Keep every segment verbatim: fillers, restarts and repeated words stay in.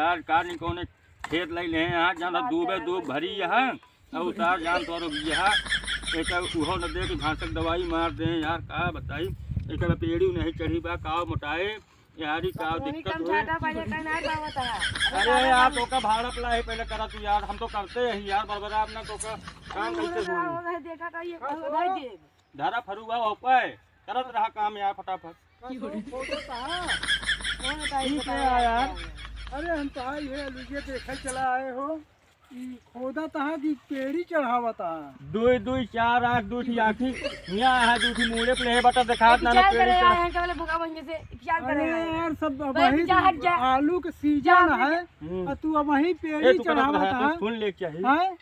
सरकार ने कौने खेत लइ ले हैं यार, जान दूबे दूब भरी है, और उतार जान तोरो बिया, एक उहो न दे कि घासक दवाई मार दे यार, का बताई, एक पेड़ी नहीं चढ़ी बा, का मोटाए यारी, का वही दिक्कत कम होए। ज्यादा पहले कहना है, का होता है? अरे यार, तो का भाड़ा पला है पहले करा तू यार, हम तो करते हैं यार, बरबरा अपना तो का काम कैसे होई? देखा का ये भाई दे। धरा फरुआ हो पाए, करत रहा काम यार फटाफट। का तो खोदत हा? कौन बताई, ठीक है बताई यार। अरे हम तो आई है, लुइया देखे चला आए हो। ई खोदत हा कि पेड़ी चढ़ावत हा? दुई दुई चार आँख, दू ठी आँखी, हियाँ है दू ठी मूड़े पे ले बटा देखात ना, ना विचार पेड़ी करे चढ़ा। आए हैं, केवल भगवान जी से विचार करे अरे आए हैं। यार, सब भाई, वही जा, हट जा। आलू के सीजन जा, हट जा। है, हम्म। और तू अब वही ए, पेड़ी तू कहाँ चढ़ावत रहा? हा? तू सुन ले क्या ही? हैं?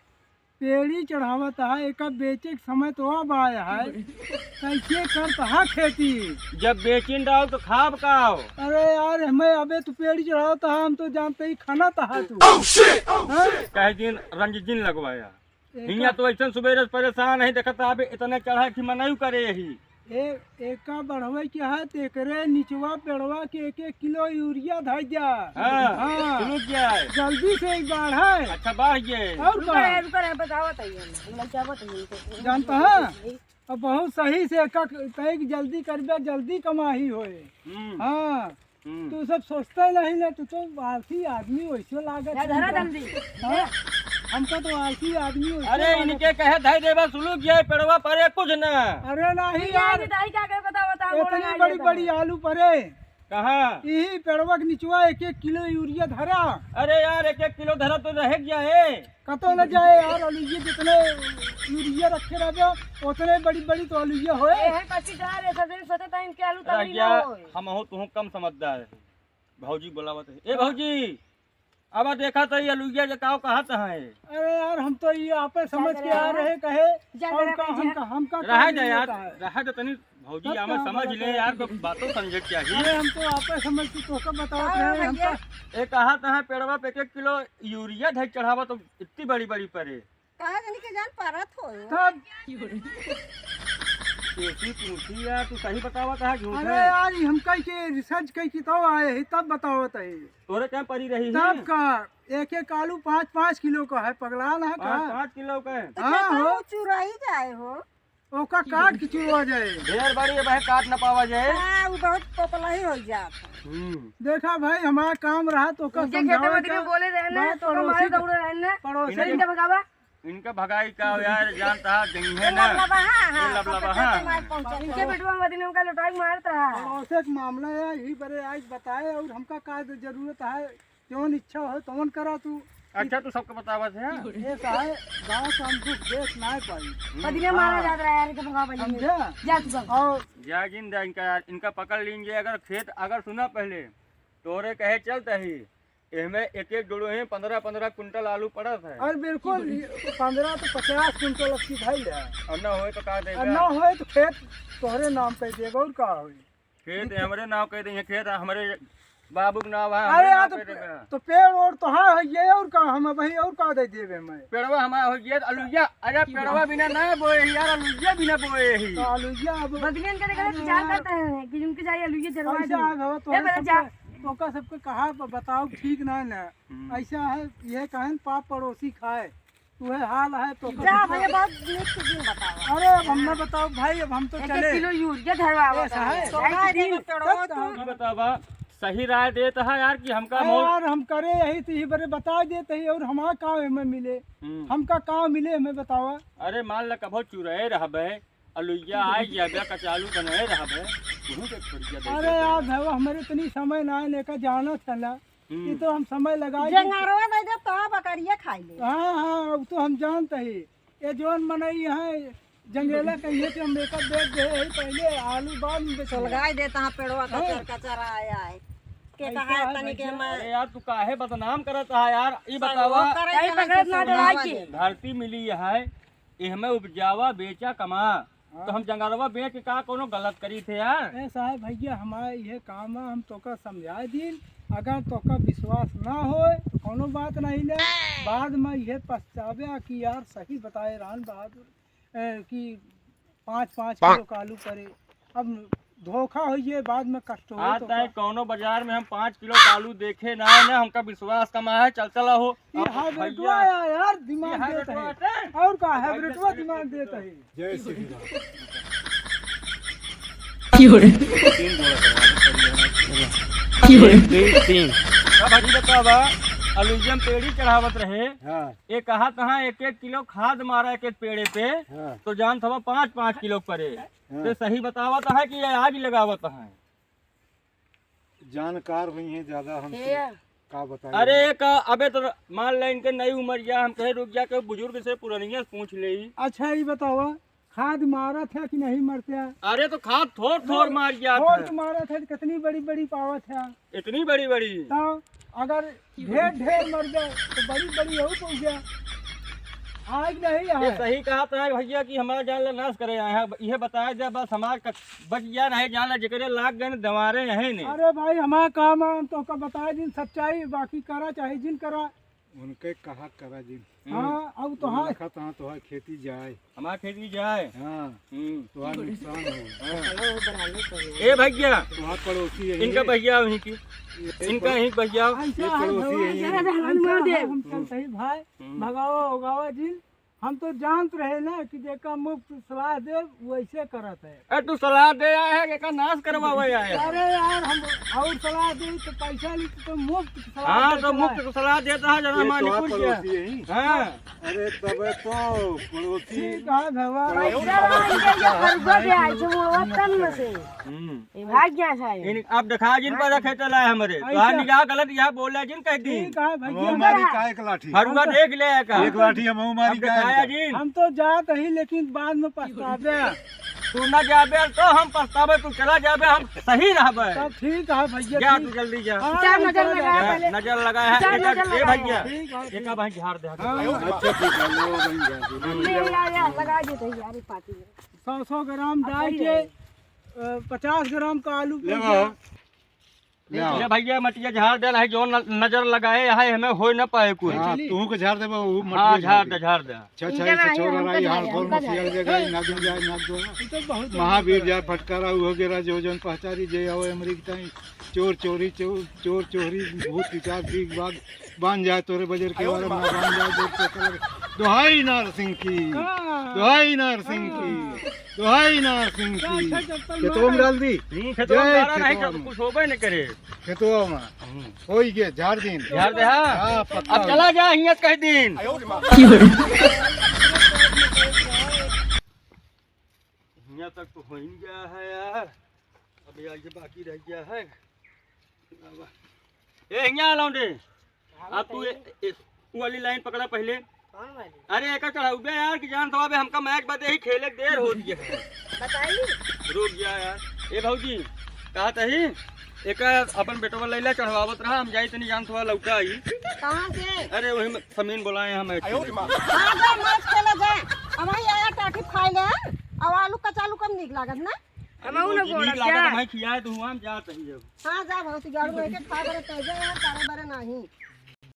पेड़ी चढ़ावत है, एका बेचे के समय तो अब आया है। कैसे करत है खेती? जब बेचिन डाल तो खाब का हो? अरे यार, हमें अबे तू पेड़ी चढ़ावत है, हम तो जानते ही खाना तो है तू। Oh, shit! Oh, हाँ? Shit! कहे दिन रंज जिन लगवाया। एका हियाँ तो ऐसन सुबेरे से परेशान है, देखत अबे इतने चढ़ा कि मनई करे यही। ए, एका बढ़वे के है, तो एकरे निचवा पेड़वा के एक एक किलो यूरिया धर जा। हाँ, हाँ। सुनो क्या है? जल्दी से एक बाढ़ है। अच्छा, बाढ़ गए। और रुको का? रे, रुको रे, बतावत है ये, हम लोग क्या बताइए इनको? जानता है? अब बहुत सही से एका तय जल्दी करबे, जल्दी कमाही होए। हम्म। हाँ। हम्म। तू सब सोचते नहीं ना, तू तो आलसी आदमी वैसे लागत या है धरा हमका। जल्दी। हाँ? हमका तो आलसी आदमी वैसे अरे लागत इनके है। कहे धई देबा सुलूक ये पेड़वा परे कुछ ना। अरे नहीं ये यार, आगे दाई का करे बता, बता, इतनी बड़ी बड़ी आलू परे। कहाँ? यही पेड़वा के निचवा एक एक किलो यूरिया धरा। अरे यार, एक एक किलो धरा तो रह गया है। कतो न जाए यार, अलुइये जितने यूरिया रखे रहबे, उतने बड़ी बड़ी तो अलुइये होए। ए, है कच्ची जा रे, सवेरे सोचे था इनके आलू तगड़ी ना होए। हम हो तुहूँ कम समझदार है। भौजी बोलावत है। ए भौजी, अब देखा तो ये अलुइया जे काव कहा तो है। अरे यार, हम तो ये आपे समझ के आ रहे कहे, जा और जरा का, पीछे हमका, हमका रहा का दे नहीं यार, होता है। रहा दे तनी भौजी, तब आमे का समझ ले यार, तो बातों समझे के चाहिए। अरे हम तो आपे समझ के तोका बतावत रहे, हमका। ए, कहा तो है पेड़वा पे एक एक किलो यूरिया ढक चढ़ावा तो इतनी बड़ी बड़ी परे। कहा जानी के जान परत हो। तब। ऐसी पूछी यार, तू सही बतावा कहा झूठ अरे है? यार, ई हम कह के रिसर्च कह के तो आए ही, तब बतावत है। तोरे क्या परी रही तब है? का, एक एक आलू पाँच पाँच किलो का है, पगला ना है का? पाँच पाँच किलो का है। तो हाँ, खेतवा हो। में चुराई जाए हो। ओका काट के चुरवा जाए। ढेर बड़ी है भाई, काट ना पावा जाए। हाँ, वो बहुत पोपला ही हो जात है। हम्म। देखा भाई, हमारा काम रहा तो का उनके खेते समझावे में का। बोले रहे ना, बात तो का मारे पड़ोसी दौड़े रहे ना। पड़ोसी इनके इनका भगावा। इनका भगाई का हो यार, जानता है, जंग है ये ना। लबलबा, हाँ, ये हाँ, लबलबा, सबके हाँ। खेते में पहुँचा। इनके बेटवा मदनी उनका लुटाई मारत रहा। पड़ोसी के मामला है, यही बरे आज बताए और हमका का जरूरत है। जौन इच्छा हो तौन करा तू। अच्छा, तू सबके बतावत है। ये का है, गाँव से हम दुख देख ना पाई। हम्म। बदिने मारा हाँ। जात रहा यार, के भगा बलिए। समझे? जा तू भगा। और जागिन दे इनका यार, इनका पकड़ लेंगे। अगर खेत, अगर सुना पहले, तोरे कहे चलत ही, एहमे एक एक डोड़ो में पन्द्रह पन्द्रह कुंटल आलू पड़त है। अरे बिल्कुल, पन्द्रह तो पचास कुंटल अब की धइल है। और ना होए तो का देबे? और ना होए तो खेत तोहरे नाम कर देबे, और का होई? खेत हमरे नाव कह देंगे, खेत हमरे बाबू के नाव है, अरे हमरे यार, नाव तो, कह देंगे। तो पेड़ ओड़ तो है, है ये, और का हम भाई, और का दे देबे मैं? पेड़वा हमारा हो गया, अलुइया, अरे पेड़वा बिना ना बोए ही यार, अलुइया बिना बोए ही। तो अलुइया अब बदलियन करे करे विचार करते हैं कि जिनके जाए अलुइया जरवा ऐसा दे। है बाबा, ए, तोहरे बड़ा सबके, जा। तोका सबके कहा ब-, बताओ ठीक ना है ना। हम्म। ऐसा है, ये कहन पाप पड़ोसी खाए। उहे हाल है तो जा भैया, बहुत नीक से दिन बतावा। अरे अब हम ना बताओ भाई, अब हम तो एक एक चले। किलो यूरिया धरवावा ऐसा है। तो भाई, भाई, दिन देखो, पेड़वा तब तो तू ई बतावा, सही राय देत है यार कि हमका अरे मौल यार, हम करे यही तो यही बरे बता देते ही, और हमारा का हमें मिले, हम्म। हमका का मिले हमें बतावा। अरे मान ल कभो चुराए रहबे, अलुइया आई जाबे, कचालू बनाए रहबे, तुहूँ के छोड़िया दे अरे देते यार हैं। भैया, हमारे इतनी समय ना है, लेकर जाना था ना। हम्म। ये तो हम समय लगाए के जंगारवा दे दे तो बकरिया खाई ले। हाँ, हाँ, अब तो हम जानते ही। ये जौन मनई है, जंगेला कहिए कि हम एकर बेच दे ही पहले, आलू बाद में बेच ले। सुलगाई देता है पेड़वा हाँ। कचर कचर आया है। के ऐसा कहा है है तनी के भैया। मैं अरे यार, तू काहे बदनाम करत है यार? ई सब बतावा। वो करे यही के पकड़त ना सुलगावा दवाई के। दे। धरती मिली है, एहमे उपजावा, बेचा, कमा। हाँ। तो हम जंगलवा बेच के का कोनो गलत करी थे यार? ए साहब भैया, हमारा यह काम है, हम तोका समझाए दीन। अगर तोका विश्वास ना होए तो कोनो बात नहीं ले, बाद में यह पछतावे कि यार सही बताए रहन बहादुर, ए, कि पाँच पाँच किलो का आलू परे। अब धोखा होइए, बाद में कष्ट होई आज तो तक का? कौनो बाजार में हम पाँच किलो का आलू देखे ना है ना, हमका विश्वास कम है। चल चला हो। ये अब हाइब्रिडवा भैया, आया यार, दिमाग ये देत हाइब्रिडवा है। आते हैं। और का, हाइब्रिडवा दिमाग देत है। जय श्री राम। की हो रे? तीन बोला सर, आज सर, ये है ना। की हो रे? तीन, तीन। अब हजी बतावा, अलुइया में पेड़ी चढ़ावत रहे। हाँ। ये कहा तहाँ एक एक किलो खाद मारा एक एक पेड़े पे, हाँ। तो जान था पाँच पाँच किलो परे। हाँ। तो सही बतावत है कि ये आग लगावत है। जानकार हुई हैं ज्यादा हमसे, हे। का बताई? अरे का, अबे तो मान ले इनके नई उम्र या, हम कहे रुक जा के बुजुर्ग से पुरनिया से पूछ ले। अच्छा, ये बतावा, खाद मारत है कि नहीं मरत है? अरे तो खाद थोर थोर मार गया थोर था। तो मारत है, कितनी बड़ी बड़ी पावत है। इतनी बड़ी बड़ी? तो अगर ढेर ढेर मर जाए तो बड़ी बड़ी हो पहुँच जाए। आज नहीं ये है। सही कहा था भैया कि हमारा जान ला नाश करे आए हैं। यह बताया जाए बस हमार क-, बच गया नहीं जान ला जेकरे लाग गए न दवारे यहीं ने। अरे भाई हमारा काम है, हम तो का बताए जिन सच्चाई, बाकी करा चाहे जिन करा। उनके कहा करा जिन। हाँ, अब तो हाँ। लखा तहाँ तोहार खेती जाए। हमार खेती जाए। हाँ। हम्म। तोहार नुकसान हो। हाँ। ए भैया। तोहार पड़ोसी है इनका ये। भैया वहीं की। ये इनका पड़ो-, ही भैया। ये पड़ोसी है ये। हम चलते ही भाई, हम्म। भगावा उगावा जिन। हम तो जानत रहे ना कि जेका मुफ्त सलाह दे, वैसे करत है। ए, तू सलाह दे आया है, एका नाश करवावे आया है। अरे यार, हम और सलाह दे तो पैसा ली तो मुफ्त सलाह हाँ, दे तो चला मुफ्त है। सलाह देता है, जना ये हमारे तो निपुण किया। पड़ोसी है ही। हाँ। अरे, तबे तो पड़ोसी। ठीक है, भगवान। पड़ोसी पैसा वाला पड़ोसी इनके का ये हक फरुआ नहीं दे, आज कि वो वतन में से। हम्म। ये भाग गया था ये। इन, अब देखा जिन पर रखे चला है हमरे। तो हाँ, ऐसा। निगाह गलत यहाँ बोला जिन कह दी। ठीक है, भैया। हम मारी का एक लाठी। फरुआ देख ले का। एक लाठी हम मारी अब का दिखाया एक। जिन। हम तो जात ही, लेकिन बाद में पछतावे। तू ना जाबे तो हम पछतावे, तू चला जाबे, हम सही रहबे। तब ठीक है भैया, जा ठीक। तू जल्दी जा। हाँ, चल, हम नजर चला लगा जाए। पहले। नजर लगा है, चल, एक, नजर ए लगा भैया, है। ठीक है, एक ठीक। भाई झाड़ दे। हाँ। अच्छा, ठीक है, लो भाई, झाड़ दे। ले, ले, ले, लगा दे तो यार, ये पाती में। सौ, सौ ग्राम अब डाल सही के, रहेगा। अ, पचास ग्राम का आलू ले पूजा। आओ। ले आओ। ले भैया, मटिया झाड़ देना है, जो न-, नजर लगाए है, हमें हो न पाए कोई। हाँ, चली। तू के झाड़ देबा, वो हाँ, मटिया झाड़ झाड़ दे, दे। झाड़ दे। अच्छा, अच्छा, इनका ऐसे नहीं, छोड़ हमका रहा है, नहीं, हाल कौन हमका मसीहा नहीं। जगह, नाग जा, नाग जा। ये तो बहुत महावीर जाए, फटकारा, उहो गेरा, जो जन पहचारी, जे आवे, अमरीक ताई, चोर, चोरी, चोर, चोर, चोरी, भूत, पिशाच, बीग, बाग, बांध जाए तोरे बजर के वाला, ना बांध जाए जोर के कलर। दोहाई नार सिंह की, हाँ। दोहाई नार सिंह की, हाँ। दोहाई नार सिंह की। अच्छा, चप्पल खेतवा में मारा। डाल दी। हम्म, खेतवा में जय मारा नहीं, खेतवा में। कुछ होबे न करे। खेतवा में। हम्म। होई गे, झाड़ दिन। झाड़ दे, हाँ। हाँ, पक्का अब होई। चला जा, हियाँ कह दिन। हियाँ तक तो हो ही गया है यार, अब यार ये बाकी रह गया है। ए, हियाँ लौंडे, अब तू ए, ए, वो वाली लाइन पकड़ा पहले। कौन वाली? अरे, एका चढ़ाउबे यार, कि जान तो अबे हमका मैच बदे ही खेले के देर हो गया है। बताई? रुक जा यार। ए भौजी, कहा तही, एका अपन बेटवा लैला चढ़वावत रहा, हम जाई तनी जान थोड़ा लौटा आई। कहाँ से? अरे, वही में समीन बोलाए हैं मैच खेले। हाँ, जा मैच खेले जा। अब वही आया टाठी खाए ले, अब आलू कचालू कम नीक लागत ना। हमहू अरे ना भौजी, गोड़ा नीक लागत जा। हम खियाए तो हुआ हम जात ही अब। हाँ, जा भौजी, गाड़ू में के खा बरे तेजे है, तारे बरे नाही।